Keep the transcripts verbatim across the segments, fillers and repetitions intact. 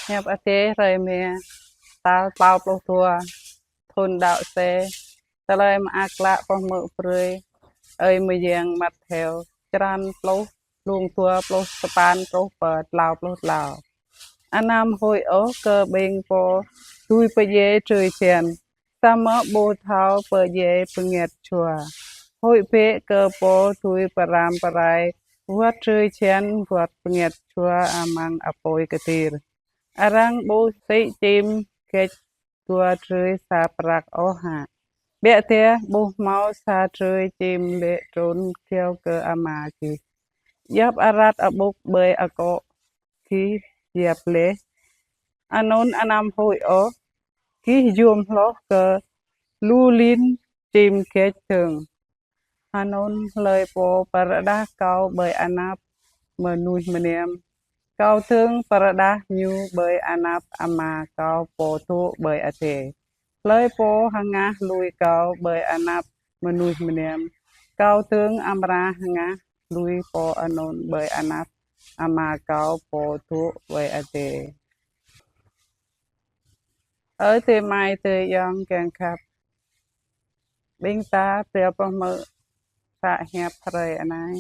Hiăp Adai hrơi mia, tal klâo pluh dua, thun đăo sĕ. Tơlơi mơak klă pơhmư̆ brơi ơi mơyang Mattheo, črăn pluh, lung dua pluh sapăn truh pơ klâo pluh klâo. Anăm huĭ ôh kơ ƀing pô dưi pơdjai drơi jăn, samơ̆ ƀu thâo pơdjai bơngăt jua. Huĭ bĕ kơ pô dưi pơrăm pơrai wơ̆t drơi jăn wơ̆t bơngăt jua amăng apui kơtir. Arăng ƀu sĭ čim kĕč dua drơi sa prăk ôh hă? Biă dah ƀu hmâo sa drơi čim lê̆ trŭn kiao kơ Ama gih, djŏp arăt aƀŭk ƀơi akŏ gih yap laih. Anŭn anăm huĭ ôh, gih yôm hloh kơ lu lin čim kĕč dơ̆ng. Anŭn hlơi pô pơrơđah Kâo ƀơi anăp mơnuih mơnam, Kâo dơ̆ng pơrơđah ñu ƀơi anăp Ama Kâo pô dŏ ƀơi adai. Hlơi pô hơngah lui Kâo ƀơi anăp mơnuih mơnam, Kâo dơ̆ng amra hơngah lui pô anŭn ƀơi anăp Ama Kâo pô dŏ ƀơi adai. Ơ adơi amai adơi ayŏng kiăng khăp, ƀing ta pia pơhmư̆ sa hiăp hrơi anai.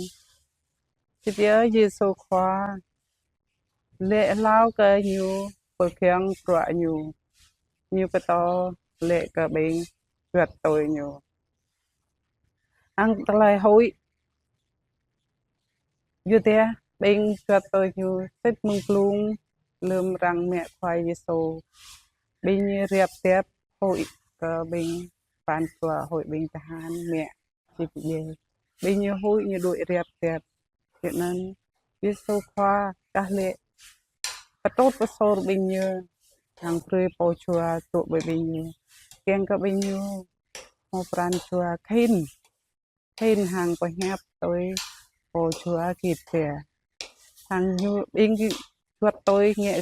Sĭt yơh Yêsu Khua lê̆ hlâo kơ ñu pơkiăng bruă ñu, ñu pơtô lê̆ kơ ƀing juăt tui ñu. Hăng tơlơi huĭ, yua dah ƀing juăt tui ñu sĭt mơ̆ng glông lơ̆m arăng mă Khua Yêsu. Ƀing ñu riap tiap huĭ kơ ƀing pran jua, huĭ ƀing tơhan mă či pơdjai. Ƀing ñu huĭ ñu đuaĭ riap tiap. Yua anŭn Yêsu Khua kah lê̆ pơtrut pơsur ƀing ñu hăng brơi pô jua dŏ ƀơi ƀing ñu, kiăng kơ ƀing ñu hmâo pran jua khĭn, khĭn hăng pơhiăp tui pô jua git ƀiă. Hăng ñu ƀing juăt tui ngă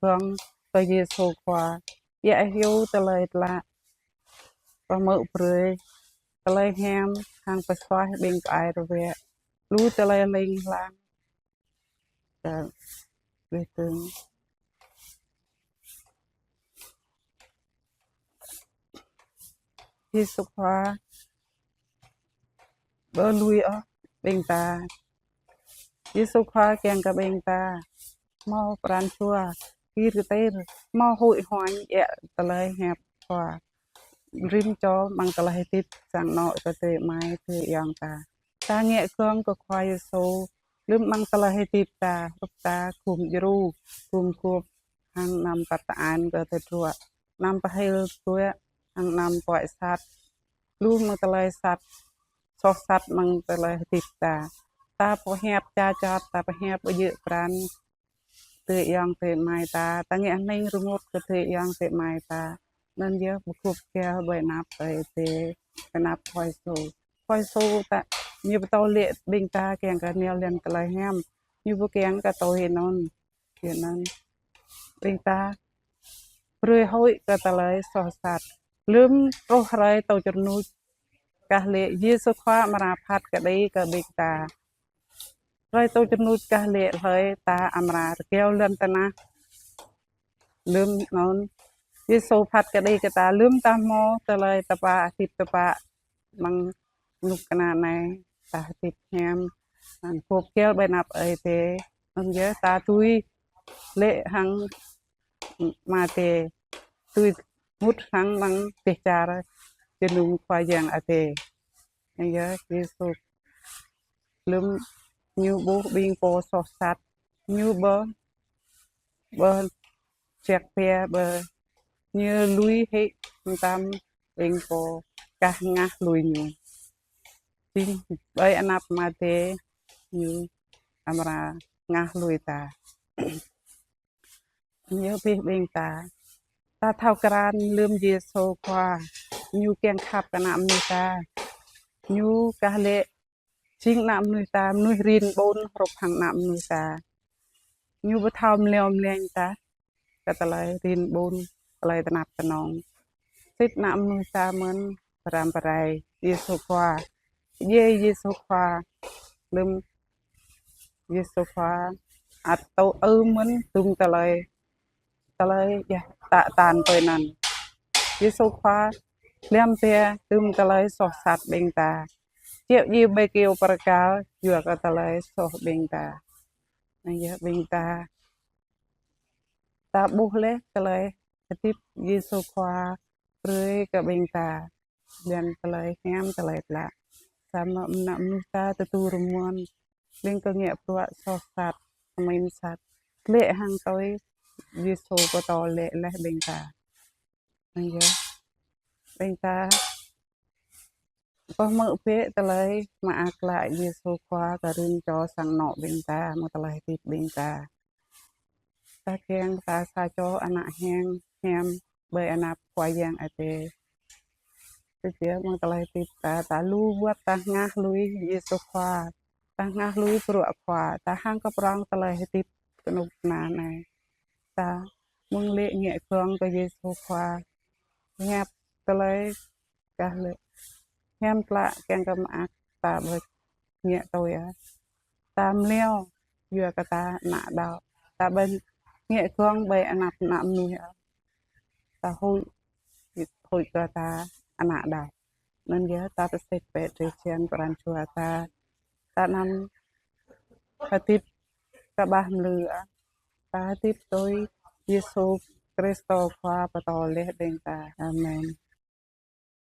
gơ̆ng kơ Yêsu Khua, djă hyu tơlơi klă pơhmư̆ brơi, tơlơi hiam hăng pơsuaih ƀing kơ ai rơwĕ, lu tơlơi ling lang. Kơ ƀing tơ̆ng Yêsu Khua ƀu lui ôh ƀing ta. Yêsu Khua kiăng kơ ƀing ta hmâo pran jua kir kơtir, hmâo huĭ huañ djă tơlơi hiăp Khua. Rĭm čô amăng tơlơi hơdip sang anŏ kơ adơi amai adơi ayŏng ta. Ta ngă gơ̆ng kơ Khua Yêsu lơ̆m amăng tơlơi hơdip ta, hrup ta gum djru, gum gŭp, hăng anăm pơtă-an kơ tơdruă, anăm pơhil tơdruă, hăng anăm puăi sat. Lu mơ̆ng tơlơi sat, soh sat amăng tơlơi hơdip ta. Ta pơhiăp ča čat, ta pơhiăp ƀu djơ̆ pran adơi ayŏng adơi amai ta, ta ngă hning rơngot kơ adơi ayŏng adơi amai ta. Anŭn yơh ƀu gŭp kiăng ƀơi anăp Ơi Adai, anăp Khua Yêsu. Khua Yêsu ta, ñu pơtô lê̆ ƀing ta kiăng kơ nao lăng tơlơi hiam, ñu ƀu kiăng kơ tui anŭn. Yua anŭn ƀing ta brơi huĭ kơ tơlơi soh sat. Lơ̆m truh hrơi tơčơnuč kah lê̆ Yêsu Khua amra phat kơđi kơ ƀing ta. Hrơi tơčơnuč kah lê̆ hlơi ta amra rơgao lŏn tơnah. Lơ̆m anŭn Yêsu phat kơđi kơ ta, lơ̆m ta hmâo tơlơi tơpă, hơdip tơpă amăng rơnŭk kơna anai, ta hơdip hiam, anŭn gŭp kiăng ƀơi anăp Ơi Adai. Anŭn yơh ta dưi lê̆ hăng Ama Adai, dưi mŭt hăng amăng dêh čar jơnum Khua Yang Adai. Anŭn yơh Yêsu lơ̆m ñu ƀuh ƀing pô soh sat, ñu ƀu, ƀu ček pia, ƀu, ñu lui hĭ mơtam ƀing pô kah hơngah lui ñu. Jing ƀơi anăp Ama Adai ñu amra hơngah lui ta. Ñu pơƀuh ƀing ta. Ta thâo krăn lơ̆m Yêsu Khua ñu kiăng khăp kơ ană mơnuih ta. Ñu kah lê̆ jing ană mơnuih ta, mơnuih rin ƀun hrup hăng ană mơnuih ta. Ñu ƀu thâo mlâo mlĕng ta kơ tơlơi rin ƀun, tơlơi tơnap tơnong. Sĭt ană mơnuih ta mơ̆n pơrăm pơrai Yêsu Khua. Yê Yêsu Khua, lơ̆m Yêsu Khua ăt tŭ ư mơ̆n tŭm tơlơi tơlơi yơh tă tăn tui anŭn. Yêsu Khua lăm pia tŭm tơlơi soh sat ƀing ta. Čiăo djai ƀơi kơyâo bơrkal yua kơ tơlơi soh ƀing ta. Anŭn yơh ƀing ta, ta ƀuh laih tơlơi hơdip Yêsu Khua brơi kơ ƀing ta. Lăm tơlơi hiam tơlơi tlă. Samơ̆ mơnă mơnuih ta tơdu rơmon, ƀing kơ ngă bruă soh sat, kơmin sat, klĕ hăng tui Yêsu pơtô lĕ laih ƀing ta. Anŭn yơh ƀing ta pơhmư̆ bĕ tơlơi mơak klă Yêsu Khua kơ rĭm čô sang anŏ ƀing ta, mơ̆ng tơlơi hơdip ƀing ta. Ta kiăng ta sa čô ană hiam, hiam ƀơi anăp Khua Yang Adai. Tơdah mơ̆ng tơlơi hơdip ta, ta lu wơ̆t ta hơngah lui Yêsu Khua, ta hơngah lui bruă Khua, ta hăng kơ prŏng tơlơi hơdip kơnuk kơna anai. Ta mơ̆ng lĕ ngă gơ̆ng kơ Yêsu Khua, ngă tơlơi kah lĕ hiam tlă kiăng kơ mơak ta ƀơi ngă tui yơh. Ta mlâo yua kơ ta ană đaŏ. Ta ƀơi ngă gơ̆ng ƀơi anăp ană mơnuih yơh. Ta huĭ, huĭ kơ ta ană đaŏ. Anŭn yơh ta pơsĭt bĕ drơi jăn pran jua ta. Ta anăm hơdip kơƀah mlâo yơh. Ta hơdip tui Yêsu Krist Khua pơtô laih ƀing ta. Amen.